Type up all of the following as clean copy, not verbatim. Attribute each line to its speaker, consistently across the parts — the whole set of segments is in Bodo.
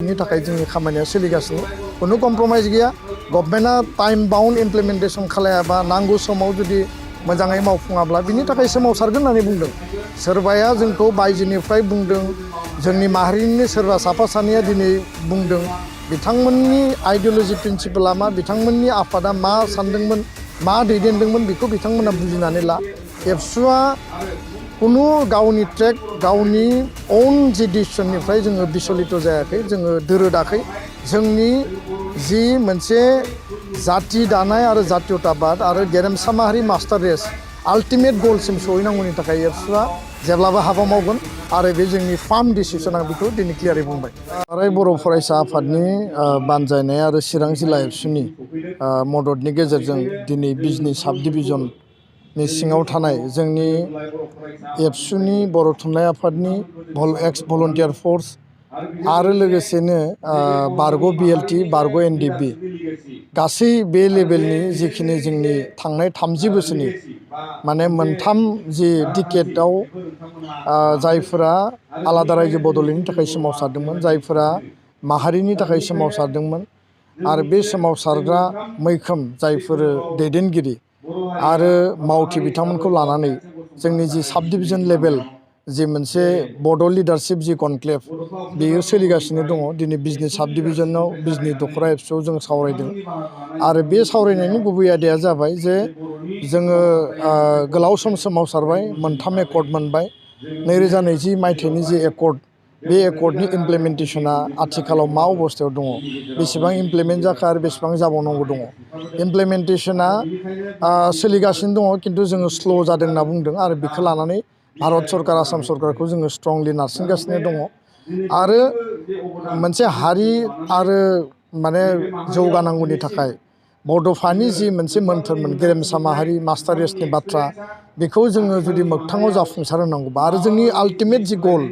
Speaker 1: नि थाखाय जोंनि खामानिया सोलिगासिनो कुनु कम्प्रमाइज गैया गभर्नमेन्टआ टाइम बाउन्ड इमप्लिमेन्टेसन खालायाबा नांगौ समाव जुदि मोजाङै मावफुङाब्ला बिनि थाखाय सोमावसारगोन होननानै बुंदों सोरबाया जोंखौ बायजोनिफ्राय बुंदों जोंनि माहारिनि सोरबा साफा सानैया दिनै बुंदों बिथांमोननि आइडियोल'जि प्रिन्सिपला मा बिथांमोननि आफादा मा सानदोंमोन मा दैदेनदोंमोन बेखौ बिथांमोना बुजिनानै ला एबसुआ कुनु गावनि ट्रेक गावनि ओन जि डिसिसननिफ्राय जोङो बिचलित जायाखै जोङो दोरोदाखै जोंनि जि मोनसे जाति दानाय आरो जातीयताबाद आरो गेरेमसा माहारि मास्टार रेस आल्टिमेट गलसिम सहैनांगौनि थाखाय एबसुआ जेब्लाबो हाबा मावगोन आरो बे जोंनि फार्म डिसिसन आं बेखौ दिनै क्लियारै बुंबाय आरो बर' फरायसा आफादनि बानजायनाय आरो चिरां जिल्ला एबसुनि मददनि गेजेरजों दिनै बिजनि साब डिभिजननि सिङाव थानाय जोंनि एबसुनि बर' थुनलाइ आफादनि एक्स भलन्टियार फर्स आरो लोगोसेनो बारग' बिएलटि बारग' एनडिबि गासै बे लेभेलनि जिखिनि जोंनि थांनाय 30 बोसोरनि माने मोनथाम जि डिकेटआव जायफोरा आलादा रायजो बदलैनि थाखाय सोमावसारदोंमोन जायफोरा माहारिनि थाखाय सोमावसारदोंमोन आरो बे सोमावसारग्रा मैखोम जायफोर दैदेनगिरि आरो मावथि बिथांमोनखौ लानानै जोंनि जि साब डिभिजन लेभेल जि मोनसे बड' लिडारशिप जि कनक्लेभ बेयो सोलिगासिनो दङ दिनै बिजनि साब डिभिजनाव बिजनि दख'र एबसुआव जों सावरायदों आरो बे सावरायनायनि गुबै आयदाया जाबाय जे जोङो गोलाव सम सोमावसारबाय मोनथाम एकर्ड मोनबाय 2020 मायथाइनि जि एकर्ड बे एकर्डनि इमप्लिमेन्टेसना आथिखालाव मा अबस्थायाव दङ बेसेबां इमप्लिमेन्ट जाखो आरो बेसेबां जाबावनांगौ दङ इमप्लिमेन्टेसना सोलिगासिनो दङ खिन्थु जोङो स्ल' जादों होनना बुंदों आरो बेखौ लानानै भारत सरकार आसाम सरकारखौ जोङो स्ट्रंलि नारसिनगासिनो दङ आरो मोनसे हारि आरो माने जौगानांगौनि थाखाय बड'फानि जि मोनसे मोन्थोरमोन गेरेमसा माहारि मास्टार रेसनि बाथ्रा बेखौ जोङो जुदि मोगथाङाव जाफुंसार होनांगौबा आरो जोंनि आल्टिमेट जि गल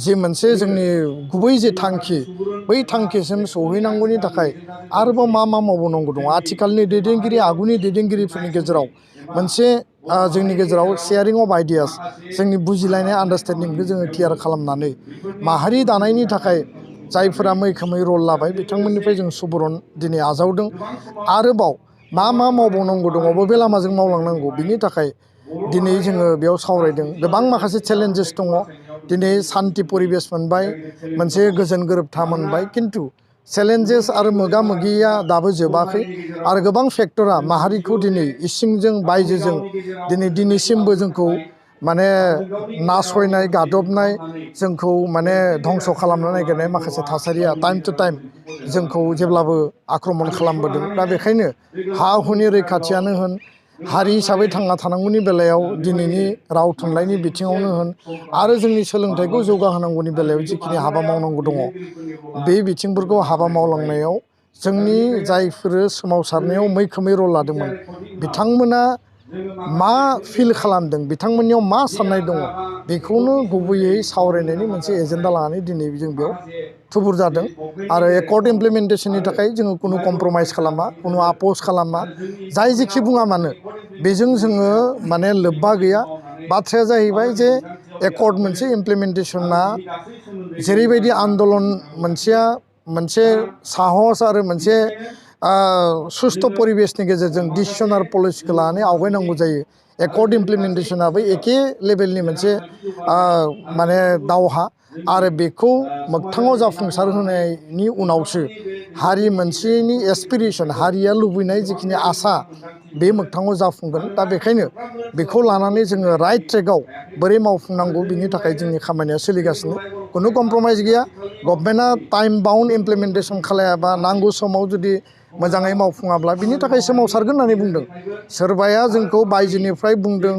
Speaker 1: जि मोनसे जोंनि गुबै जि थांखि बै थांखिसिम सौहैनांगौनि थाखाय आरोबाव मा मावबावनांगौ दङ आथिखालनि दैदेनगिरि आगुनि दैदेनगिरिफोरनि गेजेराव मोनसे जोंनि गेजेराव शेयारिं अफ आइडियास जोंनि बुजिलायनाय आन्डारस्टेन्डिंखौ जोङो क्लियार खालामनानै माहारि दानायनि थाखाय जायफोरा मैखोमै रल लाबाय बिथांमोननिफ्राय जों सुबुरुन दिनै आजावदों आरोबाव मा मावबावनांगौ दङ बबे लामाजों मावलांनांगौ बिनि थाखाय दिनै जोङो बेयाव सावरायदों गोबां माखासे चेलेन्जेस दङ दिनै सान्ति परिबेस मोनबाय मोनसे गोजोन गोरोबथा मोनबाय खिन्थु चेलेन्जेस आरो मोगा मोगिया दाबो जोबाखै आरो गोबां फेक्टरा माहारिखौ दिनै इसिंजों बायजोजों दिनैसिमबो जोंखौ माने नासयनाय गादबनाय जोंखौ माने धंस' खालामनो नागिरनाय माखासे थासारिया टाइम टु टाइम जोंखौ जेब्लाबो आक्रमन खालामबोदों दा बेखायनो हा हुनि रैखाथियानो होन हारि हिसाबै थांना थानांगौनि बेलायाव दिनैनि राव थुनलाइनि बिथिङावनो होन आरो जोंनि सोलोंथाइखौ जौगाहोनांगौनि बेलायाव जिखिनि हाबा मावनांगौ दङ बे बिथिंफोरखौ हाबा मावलांनायाव जोंनि जायफोरो सोमावसारनायाव मैखोमै रल लादोंमोन बिथांमोना मा फिल खालामदों बिथांमोननियाव मा साननाय दङ बेखौनो गुबैयै सावरायनायनि मोनसे एजेन्डा लानानै दिनै जों बेयाव थुबुर जादों आरो एकर्ड इमप्लिमेन्टेसननि थाखाय जोङो कुनु कम्प्रमाइज खालामा कुनु आपस खालामा जाय जेखि बुङा मानो बेजों जोङो माने लोब्बा गैया बाथ्राया जाहैबाय जे एकर्ड मोनसे इमप्लिमेन्टेसना जेरैबायदि आन्दलन मोनसेया मोनसे साहस आरो मोनसे सुस्थ' परिबेसनि गेजेरजों डिसिसन आरो पलिसिखौ लानानै आवगायनांगौ जायो एकर्ड इमप्लिमेन्टेसनाबो एखे लेभेलनि मोनसे माने दावहा आरो बेखौ मोगथाङाव जाफुंसार होनायनि उनावसो हारि मोनसेनि एसपिरेसन हारिया लुबैनाय जिखिनि आसा बे मोगथाङाव जाफुंगोन दा बेखायनो बेखौ लानानै जोङो राइट ट्रेकआव बोरै मावफुंनांगौ बिनि थाखाय जोंनि खामानिया सोलिगासिनो कुनु कम्प्रमाइज गैया गभर्नमेन्टआ टाइम बाउन्ड इमप्लिमेन्टेसन खालायाबा नांगौ समाव जुदि मोजाङै मावफुङाब्ला बिनि थाखाय सोमावसारगोन होननानै बुंदों सोरबाया जोंखौ बायजोनिफ्राय बुंदों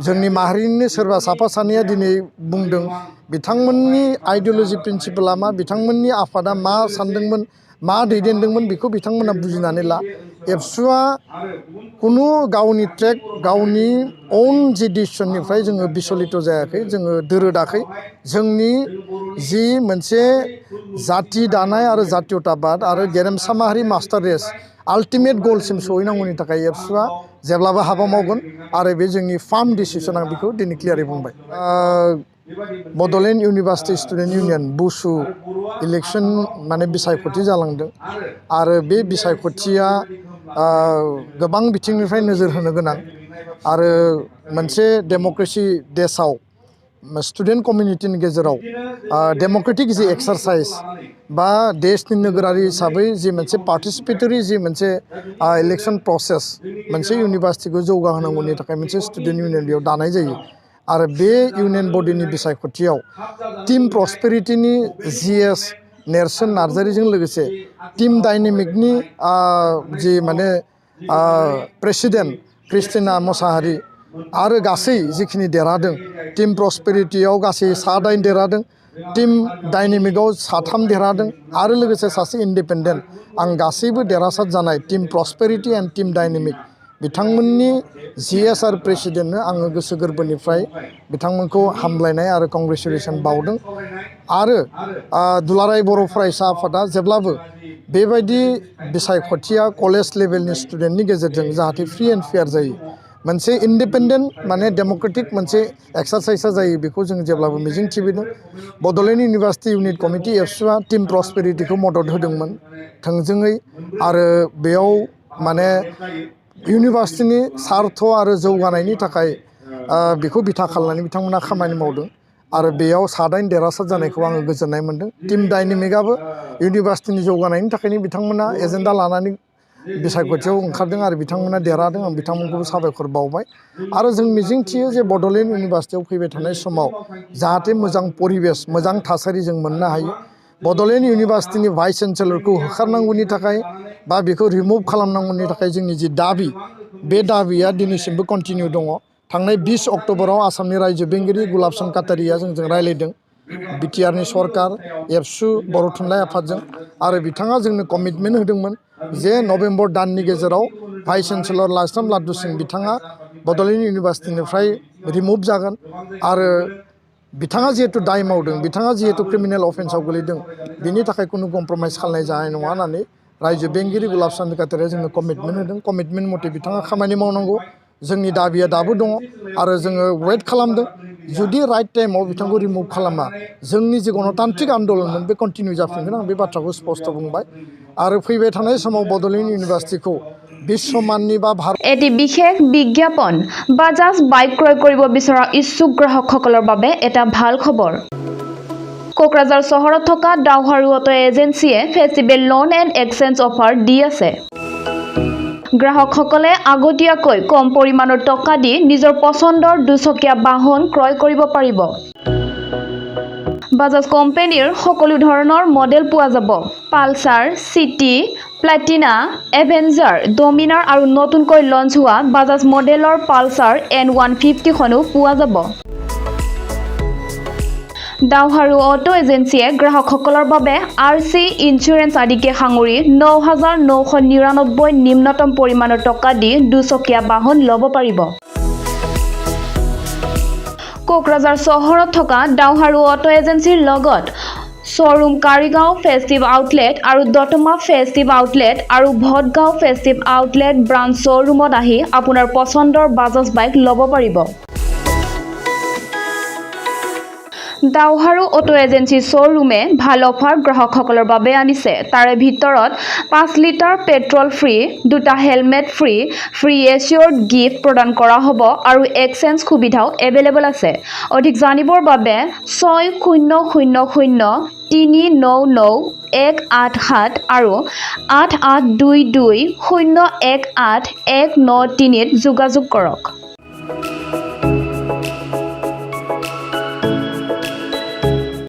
Speaker 1: जोंनि माहारिनि सोरबा साफा सानैया दिनै बुंदों बिथांमोननि आइडियोल'जि प्रिन्सिपला मा बिथांमोननि आफादा मा सानदोंमोन मा दैदेनदोंमोन बेखौ बिथांमोना बुजिनानै ला एबसुआ कुनु गावनि ट्रेक गावनि ओन जि डिसिसननिफ्राय जोङो बिचलित जायाखै जोङो दोरोदाखै जोंनि जि मोनसे जाति दानाय आरो जातीयताबाद आरो गेरेमसा माहारि मास्टार रेस आल्टिमेट गलसिम सहैनांगौनि थाखाय एबसुआ जेब्लाबो हाबा मावगोन आरो बे जोंनि फार्म डिसिसन आं बेखौ दिनै क्लियारै बुंबाय Bodoland university student union BUSU election माने बिसायख'थि जालांदों आरो बे बिसायख'थिया गोबां बिथिंनिफ्राय नोजोर होनो गोनां आरो मोनसे डेम'क्रेसि देशआव स्टुडेन्ट कमिउनिटिनि गेजेराव डेम'क्रेटिक जि एक्सारसाइज बा देशनि नोगोरारि हिसाबै जि मोनसे पार्टिसिपेटरि जि मोनसे इलेक्शन प्रसेस मोनसे इउनिभार्सिटिखौ जौगाहोनांगौनि थाखाय मोनसे स्टुडेन्ट इउनियन बेयाव दानाय जायो आरो बे इउनियन बडिनि बिसायख'थियाव टीम प्रस्पेरिटिनि जिएस नेरसोन नार्जारिजों लोगोसे टीम डायनेमिकनि जि माने प्रेसिडेन्ट क्रिस्टिना मोसाहारि आरो गासै जिखिनि देरहादों टीम प्रस्पेरिटियाव गासै 7 देरहादों टीम डायनेमिकआव 3 देरहादों आरो लोगोसे सासे इन्डिपेन्डेन्ट आं गासैबो देरहासार जानाय टीम प्रस्पेरिटि एन्ड टीम डायनेमिक बिथांमोननि जिएस आरो प्रेसिडेन्टनो आङो गोसो गोरबोनिफ्राय बिथांमोनखौ हामलायनाय आरो कंग्रेचुलेसन बावदों आरो दुलाराय बर' फरायसा आफादा जेब्लाबो बेबायदि बिसायख'थिया कलेज लेभेलनि स्टुडेन्टनि गेजेरजों जाहाथे फ्रि एन्ड फेयार जायो मोनसे इन्डिपेन्डेन्ट माने डेम'क्रेटिक मोनसे एक्सारसाइजआ जायो बेखौ जों जेब्लाबो मिजिं थिबोदों बड'लेण्ड इउनिभार्सिटि इउनिट कमिटि एबसुआ टीम प्रस्पेरिटिखौ मदद होदोंमोन थोंजोङै आरो बेयाव माने इउनिभार्सिटिनि सार्थ आरो जौगानायनि थाखाय बेखौ बिथा खालामनानै बिथांमोना खामानि मावदों आरो बेयाव 7 देरहासार जानायखौ आङो गोजोननाय मोन्दों टीम डायनेमिकआबो इउनिभार्सिटिनि जौगानायनि थाखायनो बिथांमोना एजेन्डा लानानै बिसायख'थियाव ओंखारदों आरो बिथांमोना देरहादों आं बिथांमोनखौबो साबायखर बावबाय आरो जों मिजिंथियो जे बड'लेण्ड इउनिभार्सिटियाव फैबाय थानाय समाव जाहाथे मोजां परिबेस मोजां थासारि जों मोननो हायो बड'लेण्ड इउनिभार्सिटिनि भाइस चेन्सेलरखौ होखारनांगौनि थाखाय बा बेखौ रिमुभ खालामनांगौनि थाखाय जोंनि जि दाबि बे दाबिया दिनैसिमबो कन्टिनिउ दङ थांनाय 20 अक्ट'बराव आसामनि रायजो बेंगिरि गुलाबचन्द काटारिया जोंजों रायलायदों बिटिआरनि सरकार एबसु बर' थुनलाइ आफादजों आरो बिथाङा जोंनो कमिटमेन्ट होदोंमोन जे नभेम्बर दाननि गेजेराव भाइस चेन्सेलर लाइस्राम लादु सिं बिथाङा बड'लेण्ड इउनिभार्सिटिनिफ्राय रिमुभ जागोन आरो बिथाङा जिहेतु दाय मावदों बिथाङा जिहेतु क्रिमिनेल अफेन्सआव गोलैदों बिनि थाखाय खुनु कमप्रमाइज खालामनाय जानाय नङा होननानै रायजो बेंगिरि गुलाबचन्द काटारिया जोंनो कमिटमेन्ट होदों कमिटमेन्ट मथे बिथाङा खामानि मावनांगौ जोंनि दाबिया दाबो दङ आरो जोङो वेट खालामदों जुदि राइट टाइमाव बिथांखौ रिमुभ खालामा जोंनि जे गणतान्त्रिक आन्दलनमोन बे कन्टिनिउ जाफिनगोन आं बे बाथ्राखौ स्पष्ट बुंबाय आरो फैबाय थानाय समाव बड'लेण्ड इउनिभार्सिटिखौ বিশ্বমাননী বা ভাৰত
Speaker 2: এটি বিশেষ বিজ্ঞাপন বাজাজ বাইক ক্ৰয় কৰিব বিচৰা ইচ্ছুক গ্ৰাহকসকলৰ বাবে এটা ভাল খবৰ কোকৰাঝাৰ চহৰত থকা দাওহাৰু অটো এজেন্সিয়ে festival loan and exchange offer দি আছে গ্ৰাহকসকলে আগতীয়াকৈ কম পৰিমাণৰ টকা দি নিজৰ পছন্দৰ দুচকীয়া বাহন ক্ৰয় কৰিব পাৰিব বাজাজ কোম্পানীৰ সকলো ধৰণৰ মডেল পোৱা যাব Pulsar city Platina avenger Dominar আৰু নতুনকৈ লঞ্চ হোৱা বাজাজ মডেলৰ পালসাৰ N150 খনো পোৱা যাব দাওহাৰু অটো এজেন্সিয়ে গ্ৰাহকসকলৰ বাবে আৰচি ইন্স্যুৰেন্স আদিকে সাঙুৰি 9,999 নিম্নতম পৰিমাণৰ টকা দি দুচকীয়া বাহন ল'ব পাৰিব কোকৰাঝাৰ চহৰত থকা দাওহাৰু অটো এজেন্সিৰ লগত শোৰুম কাৰিগাঁও ফেষ্টিভ আউটলেট আৰু দতমা ফেষ্টিভ আউটলেট আৰু ভটগাঁও ফেষ্টিভ আউটলেট ব্ৰাঞ্চ শ্বৰুমত আহি আপোনাৰ পছন্দৰ বাজাজ বাইক ল'ব পাৰিব দাওহাৰু অটো এজেন্সি শ্বৰুমে ভাল অফাৰ গ্ৰাহকসকলৰ বাবে আনিছে তাৰে ভিতৰত 5 লিটাৰ পেট্ৰল ফ্ৰী দুটা হেলমেট ফ্ৰী ফ্ৰী এচিয়ৰ্ড গিফ্ট প্ৰদান কৰা হ'ব আৰু এক্সচেঞ্জ সুবিধাও এভেইলেবল আছে অধিক জানিবৰ বাবে 6000399187 আৰু 8822018193 ত যোগাযোগ কৰক